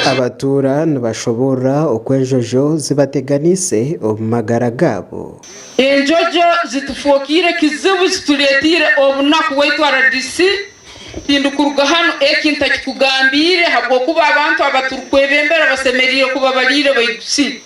Abatuura nibashoboorora oku enjojo zibateganiise omu magara gaabo. Enjojo zitufwokiire ekizibu zitureteire obunaku waitu rdc tindikuruga hanu eki ntakikugambiire habwokuba abantu abaturikwebembera basemeriire kuba bariire baigutsire.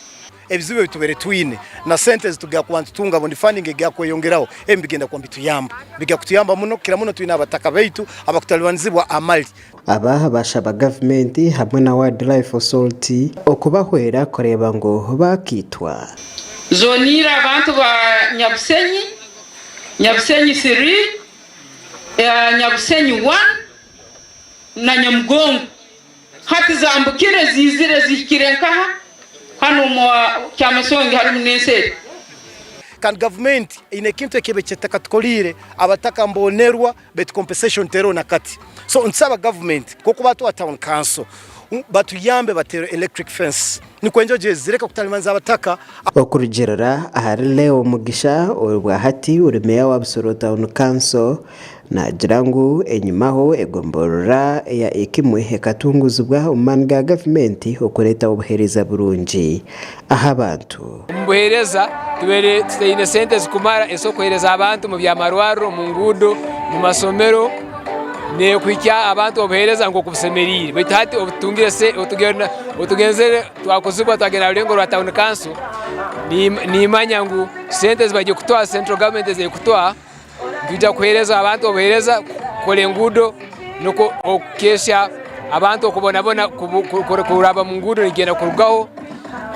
Ebizibu ebi tubaire twine na sente ezi tugya kuba nitutunga bundi funding egya kweyongeraho ebi nibigenda kuba nibituyamba. Bigya kutuyamba muno kukira muno twine abataka baitu abakutalibanizibwa amali. Aba bashaba gavumenti hamwe na Wildlife Authority okubahwera kureeba ngu baakiitwa. Zoniire abantu ba Nyabusenyi, Nyabusenyi Three, Nyabusenyi One na Nyamugongo. Hati zambukire ziizire zihikire nkaha hanu omu Kyamasongi harimu n'ensi eri. Kandi gavumenti eine ekintu eki ekyetakatukoriire abataka mbonerwa baitu compensation teriho na kati. So nitusaba gavumenti nk'oku batuha town council batuyambe batere electric fence nikwo enjojo ezi zireke kutalimaniza abataka. Okurugiirira ahari Leo Mugisha obwahati ori meeya wa Busoro Town Council, Naagira ngu enyimaho egomborora eya Ekimwe ekatunguzibwa omu maani ga gavumenti okureetaho obuheereza burungi aha bantu. Omu buheereza tubaire tutaine sente zirikumara ez'okuheereza abantu omu by'amarwariro, omu nguudo, omu masomero n'okuhikya abantu obuheereza nk'oku busemereire. Baitu hati obu tutungire obu tugenzire twakuzibwa twagenda aha rurengo rwa tawuni kanso, nimanya ngu sente ezi barikutuha senturo gavumenti ezi erikutuha, Nitwija kuheereza abantu obuheereza, kukora enguudo nukwo okukeehya abantu okubonabona kuraba omu nguudo nikigyenda kurugaho,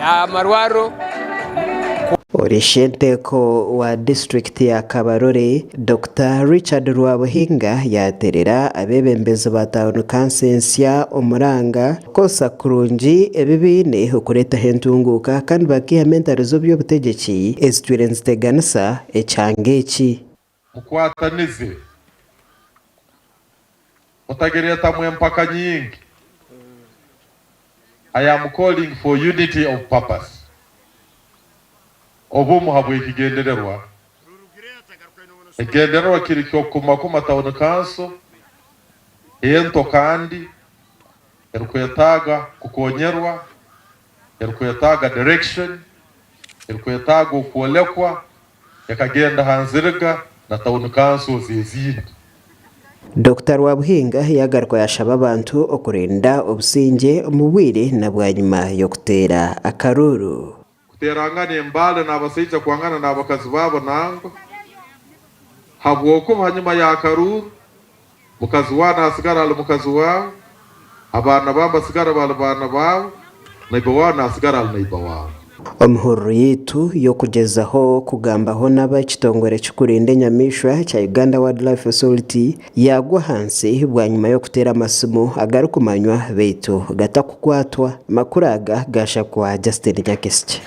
amarwariro. Ori Ishenteeko wa disiturikiti ya Kabarole, Dokita Richard Rwabuhinga yaaterera abeebembezi ba tauni kanso ensya omuranga kukozesa kurungi ebi baine okureetaho entunguuka kandi bakaihamu entaro z'eby'obutegyeki ezitwire niziteganisa ekyanga eki. Mukwatanize, mutagireetamu empaka nyingi. I am calling for unity of purpose, obumu habw'ekigendererwa. Ekigendererwa kiri ky'okukumakuma Town Council ento kandi erikwetaaga kukonyerwa, erikwetaaga direction, erikwetaaga okwolekwa ekagenda ha nziriga na Town Councils ezindi. Dokita Rwabuhinga yagaruka yashaba abantu okurinda obusingye omu bwire na bwanyima y'okuteera akaruuru. Kuteerangana embaale n'abasaija kwangana n'abakazi baabo nangwa, habwokuba hanyuma y'akaruuru, mukazi waawe naasigara ali mukazi waawe, abaana baawe nibasigara bali baana baawe, naiba waawe naasigara ali naiba waawe. Omu hururu yaitu y'okugyezaho kugambaho n'ab'ekitongore ekirikurinda enyamaishwa ekya Uganda Wildlife Authority yaagwa ahansi bwanyima y'okuteera amasimu agarikumanywa beitu gatakukwatwa. Amakuru aga gaashakwa Justin Nyakisiki.